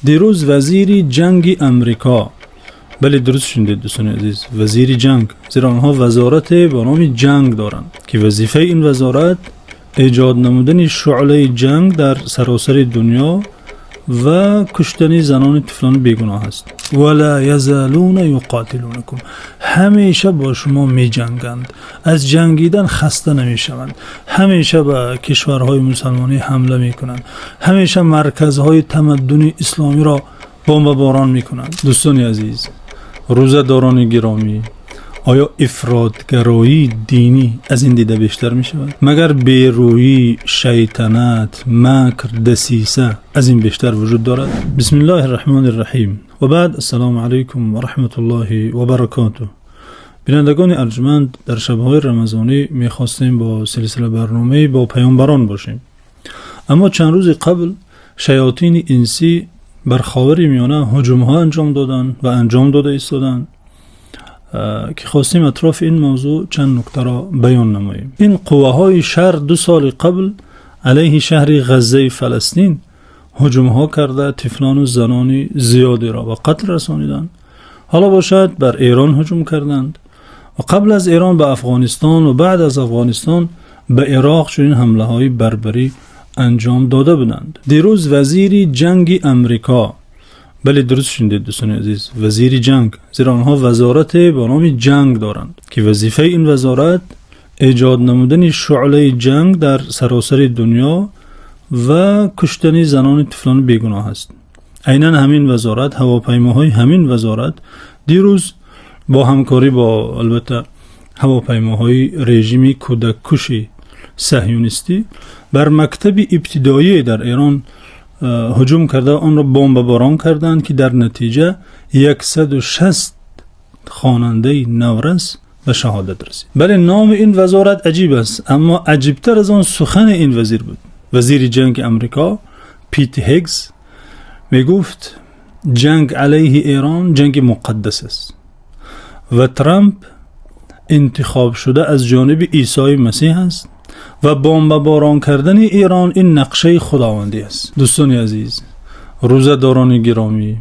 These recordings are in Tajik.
Дирӯз вазири ҷанги Амрико, бале, дуруст шунидед, дӯстони азиз, вазири ҷанг, зеро онҳо вазорате ба номи ҷанг доранд, ки вазифаи ин вазорат эҷод намудани шӯълаи ҷанг дар саросари дунё ва куштани занони тифлони бегуноҳ аст. Ва ла язалуна юқотилунакум, ҳамеша бо шумо меҷанганд, аз ҷангидан хаста намешаванд, ҳамеша ба кишварҳои мусулмонӣ ҳамла мекунанд, ҳамеша марказҳои тамаддуни исломиро бомбаборон мекунанд. Дӯстони азиз, рӯзадорони гиромӣ, оё ифротгароии динӣ аз ин дида бештар мешавад? Магар берӯӣ, шайтанат, макр, дасиса аз ин бештар вуҷуд дорад? Бисмиллоҳир Раҳмонир Раҳим. Ва баъд, ассалому алайкум ва раҳматуллоҳи ва баракотуҳ. Бинандагони арҷманд, дар шабҳои рамазонӣ мехостем бо силсила барномае бо паёмбарон бошем. Аммо чанд рӯзи қабл шаётини инсӣ бар Ховари Миёна ҳуҷумҳо анҷом доданд ва анҷом дода истоданд, ки хостем атрофи ин мавзӯъ чанд нуктаро баён намоем. Ин қувваҳои шар 2 соли қабл алайҳи шаҳри Ғаззаи Фаластин ҳуҷумҳо карда, тифлону занони зиёдеро ба қатл расониданд. Ҳоло бошад, бар Эрон ҳуҷум карданд ва қабл аз Эрон ба Афғонистон ва баъд аз Афғонистон ба Ироқ чунин ҳамлаҳои барбарӣ анҷом дода буданд. Дирӯз вазири ҷанги Амрико, бале, дуруст шунидед, дӯстони азиз, вазири ҷанг, зеро онҳо вазорате ба номи ҷанг доранд, ки вазифаи ин вазорат эҷод намудани шӯълаи ҷанг дар саросари дунё ва куштани занони тифлони бегуноҳ аст. Айнан ҳамин вазорат, ҳавопаймоҳои ҳамин вазорат дирӯз бо ҳамкорӣ бо, албатта, ҳавопаймоҳои режими кӯдаккуши саҳюнистӣ бар мактаби ибтидоӣ дар Эрон ҳуҷум карда, онро бомбаборон карданд, ки дар натиҷа 160 хонандаи наврас ба шаҳодат расид. Бале, номи ин вазорат аҷиб аст, аммо аҷибтар аз он сухани ин вазир буд. Вазири ҷанги Амрико Пит Ҳегсет мегуфт, ҷанг алайҳи Эрон ҷанги муқаддас аст ва Трамп интихоб шуда аз ҷониби Исои Масеҳ аст ва бомбаборон кардани Эрон ин нақшаи худовандӣ аст. Дӯстони азиз, рӯзадорони гиромӣ,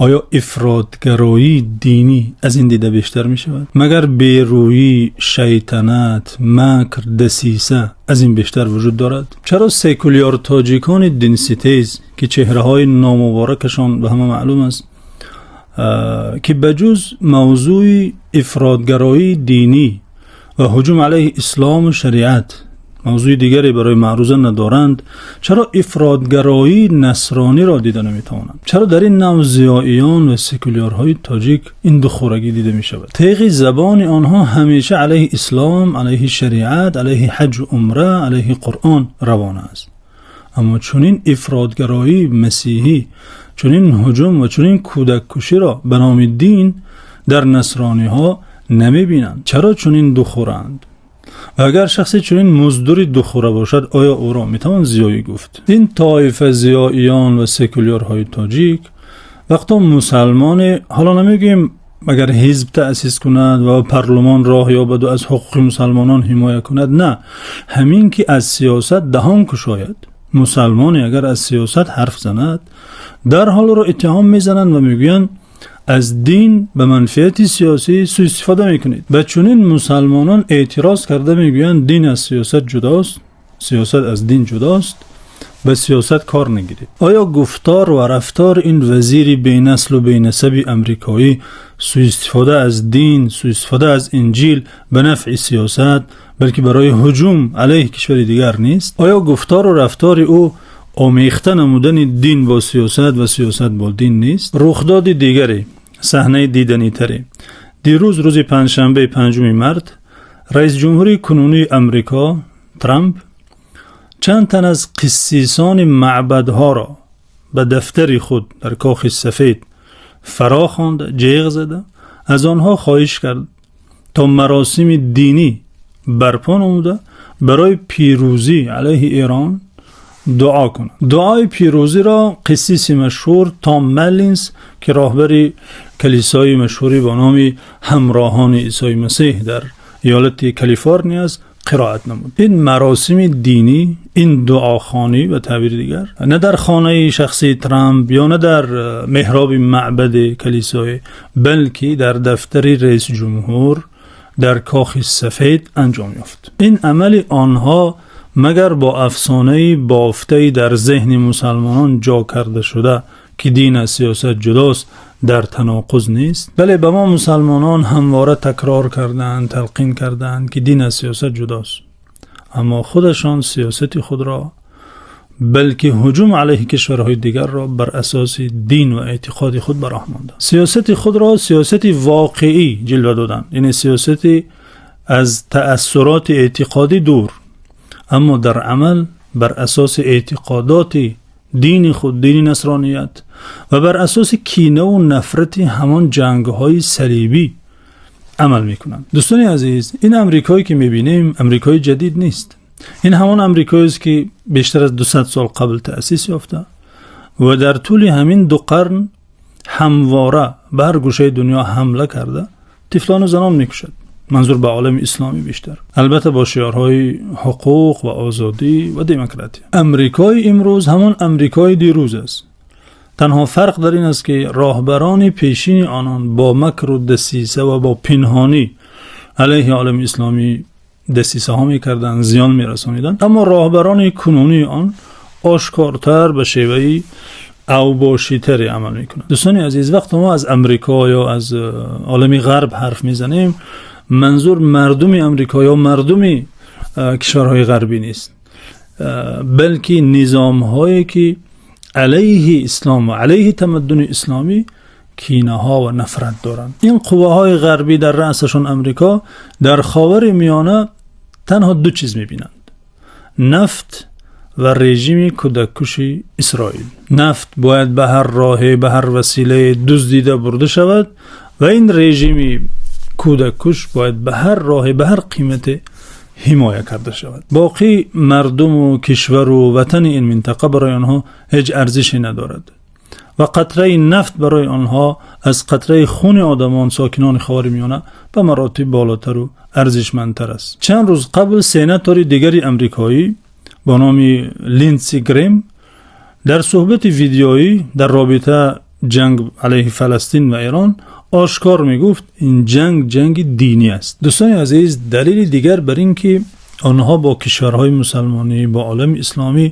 оё ифротгароии динӣ аз ин дида бештар мешавад? Магар берӯӣ, шайтанат, макр, дасиса аз ин бештар вуҷуд дорад? Чаро секуляр тоҷикони динситез, ки чеҳраҳои номуборакашон ба ҳама маълум аст, ки ба ҷуз мавзӯи ифротгароии динӣ ва ҳуҷум алайҳи ислому шариат мавзӯи дигаре барои маъруза надоранд, чаро ифротгароии насрониро дида наметавонанд? Чаро дар ин навъ зиёиён ва секулярҳои тоҷик ин духӯрагӣ дида мешавад? Теғи забони онҳо ҳамеша алайҳи ислом, алайҳи шариат, алайҳи ҳаҷу умра, алайҳи Қуръон равона аст, аммо чунин ифротгароии масеҳӣ, чунин ҳуҷум ва чунин кӯдаккуширо ба номи дин дар насрониҳо намебинанд. Чаро чунин духӯранд? Ва агар шахсе чунин муздури духӯра бошад, оё ӯро метавон зиёӣ гуфт? Ин тоифа зиёиён ва секулярҳои тоҷик вақто мусалмоне, ҳоло намегӯем агар ҳизб таъсис кунад ва парлумон роҳ ёбаду аз ҳуқуқи мусалмонон ҳимоя кунад, на, ҳамин ки аз сиёсат даҳон кушояд, мусалмоне агар аз сиёсат ҳарф занад, дарҳол ӯро иттиҳом мезананд ва мегӯянд, аз дин ба манфиати сиёсӣ суистифода мекунед. Ба чунин мусалмонон эътироз карда мегӯянд, дин аз сиёсат ҷудост, сиёсат аз дин ҷудост, ба сиёсат кор нагиред. Оё гуфтор ва рафтори ин вазири бенаслу бенасаби амрикоӣ суистифода аз дин, суистифода аз Инҷил ба нафъи сиёсат, балки барои ҳуҷум алайҳи кишвари дигар нест? Оё гуфтору рафтори ӯ омехта намудани дин бо сиёсат ва сиёсат бо дин нест? Рухдоди дигаре, саҳнаи диданитаре дирӯз, рӯзи панҷшанбе, 5 март, раисҷумҳури кунунии Амрико Трамп чанд тан аз қиссисони маъбадҳоро ба дафтари худ дар Кохи Сафед фаро хонда, ҷеғ зада, аз онҳо хоҳиш кард, то маросими динӣ барпо намуда, барои пирӯзӣ алайҳи Эрон дуо кунанд. Дуои пирӯзиро қиссиси машҳур Том Маллинс, ки роҳбари калисои машҳуре бо номи Ҳамроҳони Исои Масеҳ дар иёлати Калифорния аст, қироат намуд. Ин маросими динӣ, Ин дуохонӣ, ба таъбири дигар, на дар хонаи шахсии Трамп ё на дар меҳроби маъбади калисо, балки дар дафтари раисиҷумҳур дар Кохи Сафед анҷом ёфт. Ин амали онҳо магар бо афсонаи бофтае дар зеҳни мусулмонон ҷо карда шуда, ки дин аз сиёсат ҷудост, дар танақуз нест? Бале, ба мо мусулмонон ҳамвора такрор кардаанд, талқин кардаанд, ки дин аз сиёсат ҷудост. Аммо худашон сиёсати худро, балки ҳуҷум алайҳи кишварҳои дигарро бар асоси дин ва эътиқоди худ ба роҳ монданд. Сиёсати худро сиёсати воқеӣ ҷилва доданд, яъне сиёсате аз таъсуроти эътиқодӣ дур, аммо дар амал бар асоси эътиқодоти дини худ, дини насроният, ва бар асоси кина ва нафрати ҳамон ҷангҳои салибӣ амал мекунанд. Дӯстони азиз, ин Амрикое ки мебинем, Амрикои ҷадид нест. Ин ҳамон Амрикоест, ки бештар аз 200 сол қабл таъсис ёфта ва дар тӯли ҳамин 2 қарн ҳамвора ба ҳар гӯшаи дунё ҳамла карда, тифлон ва занон мекушад. Манзур ба олами исломӣ бештар. Албатта бо шиорҳои ҳуқуқ ва озодӣ ва демократия. Амрикои имрӯз ҳамон Амрикои дирӯз аст. Танҳо фарқ дар ин аст, ки роҳбарони пешини онон бо макру дасиса ва бо пинҳонӣ алайҳи олами исломӣ дасисаҳо мекарданд, зиён мерасониданд, аммо роҳбарони кунунии он ошкортар, ба шеваи авбошитаре амал мекунанд. Дӯстони азиз, вақте мо аз Амрико ё аз олами Ғарб ҳарф мезанем, манзур мардуми Амрико ё мардуми кишварҳои ғарбӣ нест, балки низомҳое ки алайҳи ислом ва алайҳи тамаддуни исломӣ кинаҳо ва нафрат доранд. Ин қувваҳои ғарбӣ, дар раъсашон Амрико, дар Ховари Миёна танҳо ду чиз мебинанд: нафт ва режими кӯдаккуши Исроил. Нафт бояд ба ҳар роҳе, ба ҳар василае дуздида бурда шавад ва ин режими кӯдаккуш бояд ба ҳар роҳе, ба ҳар қимате ҳимоя карда шавад. Боқӣ мардуму кишвару ватани ин минтақа барои онҳо ҳеҷ арзише надорад ва қатраи нафт барои онҳо аз қатраи хуни одамон, сокинони Ховари Миёна, ба маротиб болотару арзишмандтар аст. Чанд рӯз қабл сенатори дигари амрикоӣ бо номи Линдси Грем дар суҳбати видеоӣ дар робита ҷанг алайҳи Фаластин ва Эрон ошкор мегуфт, ин ҷанг ҷанги динӣ аст. Дӯстони азиз, далели дигар бар ин ки онҳо бо кишварҳои мусалмонӣ, бо олами исломӣ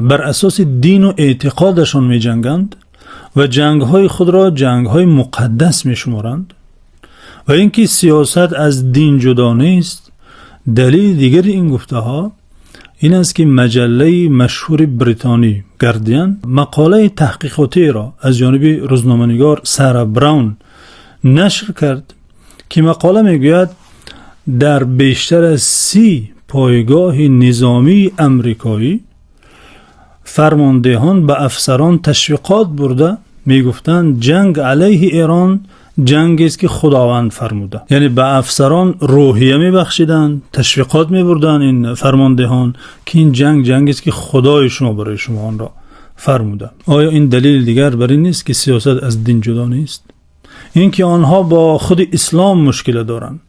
бар асоси дину эътиқодашон меҷанганд ва ҷангҳои худро ҷангҳои муқаддас мешуморанд ва инки сиёсат аз дин ҷудо нест, далели дигари ин гуфтаҳо ин аст, ки маҷаллаи машҳури бритонӣ Гардиан мақолаи таҳқиқотиро аз ҷониби рӯзноманигор Сара Браун нашр кард, ки мақола мегӯяд, дар бештар аз 30 пойгоҳи низомии амрикоӣ фармондеҳон ба афсарон ташвиқот бурда мегуфтанд, ҷанг алайҳи Эрон ҷангест, ки Худованд фармуда. Яъне ба афсарон рӯҳия мебахшиданд, ташвиқот мебурданд ин фармондеҳон, ки ин ҷанг ҷангест, ки Худои шумо барои шумо онро фармуда. Оё ин далели дигар бар ин нест, ки сиёсат аз дин ҷудо нест? Инки онҳо бо худи ислом мушкила доранд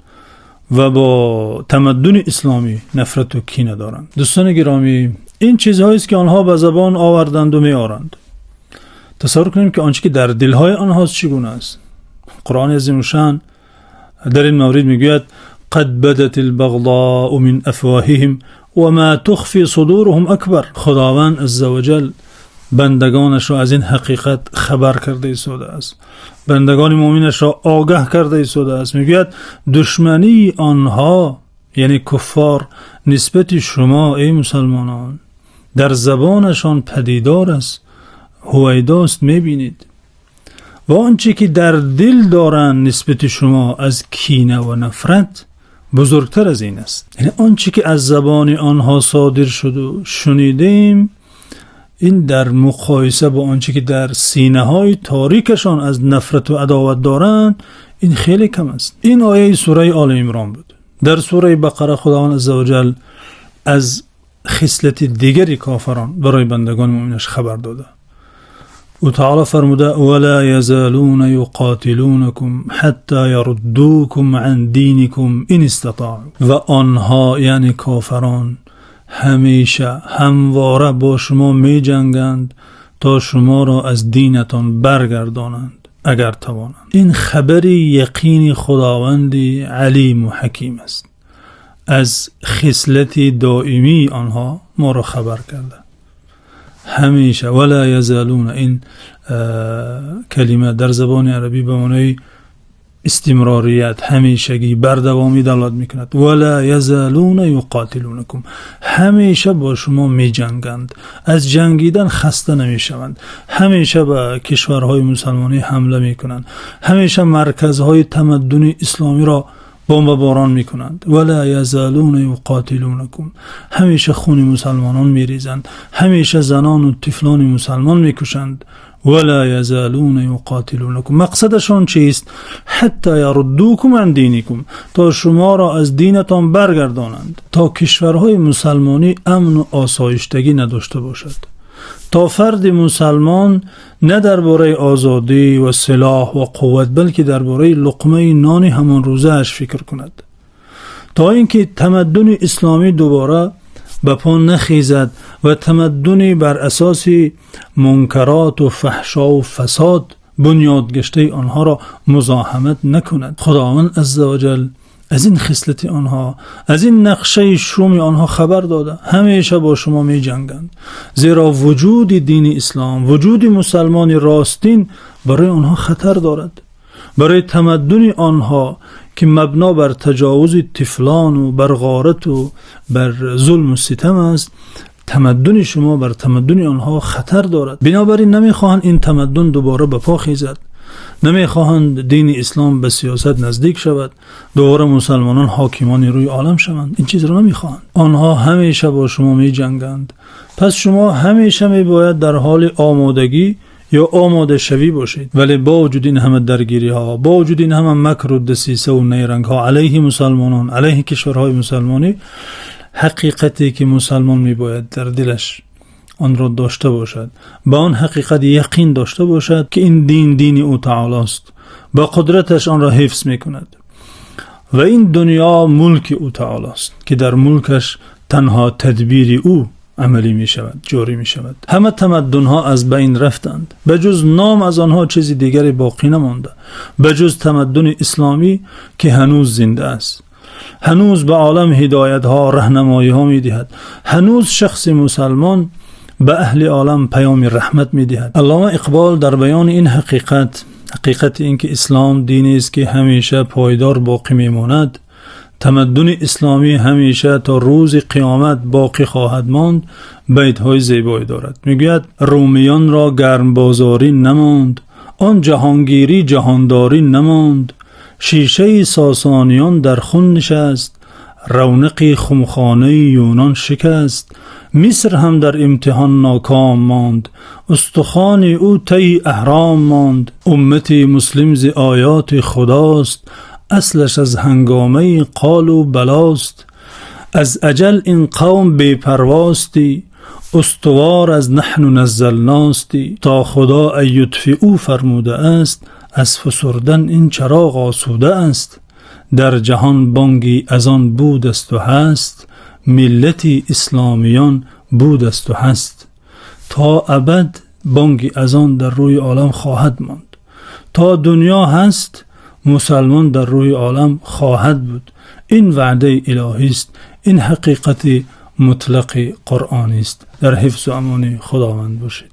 ва бо тамаддуни исломӣ нафрату кина доранд. Дӯстони гиромӣ, ин чизҳоест, ки онҳо ба забон оварданду меоранд. Тасаввур кунем, ки он чӣ ки дар дилҳои онҳост, чӣ гуна аст. Қуръони азимушшаън дар ин маврид мегӯяд: قد بدت البغضاء من أفواههم وما تخفي صدورهم أكبر. Худованд азза ва ҷал бандагонашро аз ин ҳақиқат хабар карда истодааст, бандагони мӯминашро огаҳ карда истодааст. Мегӯяд, душмании онҳо, яъне куффор, нисбати шумо, эй мусалмонон, дар забонашон падидор аст, ҳувайдост, мебинед, ва он чӣ ки дар дил доранд нисбати шумо аз кина ва нафрат бузургтар аз ин аст. Яъне он чӣ ки аз забони онҳо содир шуду шунидем, ин дар муқоиса бо он чӣ ки дар синаҳои торикашон аз нафрату адоват доранд, ин хеле кам аст. Ин ояи сураи Оли Имрон буд. Дар сураи Бақара Худованд азза ва ҷал аз хислати дигари кофарон барои бандагони мӯминаш хабар дода. Ӯ таъоло фармуда: ولا يزالون يقاتلونكم حتى يردوكم عن دينكم إن استطاعوا. Ва онҳо, яъне кофарон, Ҳамеша ҳамвора бо шумо меҷанганд, то шуморо аз динатон баргардонанд, агар тавонанд. Ин хабари яқини Худованди Алим ва Ҳаким аст. Аз хислати доимии онҳо моро хабар карда. Ҳамеша ولا يزالون ин калима дар забони арабӣ ба маънои истимрорият, ҳамешагӣ, бардавомӣ далолат мекунад. ولا يزالون يقاتلونكم ҳамеша бо шумо меҷанганд, аз ҷангидан хаста намешаванд, ҳамеша ба кишварҳои мусулмонӣ ҳамла мекунанд, ҳамеша марказҳои тамаддуни исломиро бомборон мекунанд. ولا يزالون يقاتلونكم ҳамеша хуни мусулмонон мерезанд, ҳамеша занон ва тифлони мусулмон мекушанд. ولا يزالون يقاتلونكم мақсадашон чист? حتى يردوكم عن دينكم то шуморо аз динатон баргардонанд, то кишварҳои мусулмонӣ амн ва осоиштагӣ надошта бошад, то фарди мусулмон на дар бораи озодӣ ва силоҳ ва қувват, балки дар бораи луқмаи нони ҳамон рӯзааш фикр кунад, то инки тамаддуни исломӣ дубора ба по нахезад ва тамаддуне бар асоси мункарот ва фаҳшо ва фасод бунёд гаштаи онҳоро музоҳимат накунад. Худованд азза ва ҷалл аз ин хислати онҳо, аз ин нақшаи шуми онҳо хабар дода. Ҳамеша бо шумо меҷанганд, зеро вуҷуди дини ислом, вуҷуди мусулмони ростин барои онҳо хатар дорад, барои тамаддуни онҳо, ки мабно бар таҷовузи тифлон ва бар ғорат ва бар зулм ва ситам аст. Тамаддуни шумо бар тамаддуни онҳо хатар дорад. Бинобар ин намехоҳанд ин тамаддун дубора ба по хезад, намехоҳанд дини ислом ба сиёсат наздик шавад, дубора мусулмонон ҳокимони рӯи олам шаванд. Ин чизро намехоҳанд. Онҳо ҳамеша бо шумо меҷанганд, пас шумо ҳамеша мебояд дар ҳоли омодагӣ ё омодашавӣ бошед. Вале бо вуҷуди ин ҳама даргириҳо, бо вуҷуди ин ҳама макру дасиса ва найрангҳо алайҳи мусулмонон, алайҳи кишварҳои мусулмонӣ, ҳақиқате ки мусулмон мебояд дар дилаш онро дошта бошад, ба он ҳақиқат яқин дошта бошад, ки ин дин дини ӯ таъолост, ба қудраташ онро ҳифз мекунад ва ин дунё мулки ӯ таъолост, ки дар мулкаш танҳо тадбири ӯ амалӣ мешавад, ҷорӣ мешавад. Ҳама тамаддунҳо аз байн рафтанд, ба ҷуз ном аз онҳо чизи дигаре боқӣ намонда, ба ҷуз тамаддуни исломӣ, ки ҳанӯз зинда аст, ҳанӯз ба олам ҳидоятҳо, роҳнамоиҳо медиҳад, ҳанӯз шахси мусулмон ба аҳли олам паёми раҳмат медиҳад. Аллома Иқбол дар баёни ин ҳақиқат, ҳақиқати инки ислом дине аст, ки ҳамеша пойдор боқӣ мемонад, тамаддуни исломӣ ҳамеша то рӯзи қиёмат боқӣ хоҳад монд, байтҳои зебое дорад. Мегӯяд: румиёнро гармбозорӣ намонд, он ҷаҳонгирӣ, ҷаҳондорӣ намонд, шишаи сосониён дар хун нишаст, равнақи хумхонаи юнон шикаст, Миср ҳам дар имтиҳон ноком монд, устухони ӯ таи аҳром монд. Уммати муслим зи оёти худост, аслаш аз ҳангомаи қолу балост. Аз аҷал ин қавм бепарвостӣ, устувор аз наҳну наззалностӣ. То Худо ан ютфиу фармуда аст, аз фусурдан ин чароғ осуда аст. Дар ҷаҳон бонги азон будасту ҳаст, миллати исломиён будасту ҳаст. То абад бонги азон дар рӯи олам хоҳад монд. То дунё ҳаст, мусулмон дар рӯи олам хоҳад буд. Ин ваъдаи илоҳӣ аст, ин ҳақиқати мутлақи қуръонӣ аст. Дар ҳифзу амони Худованд бошед.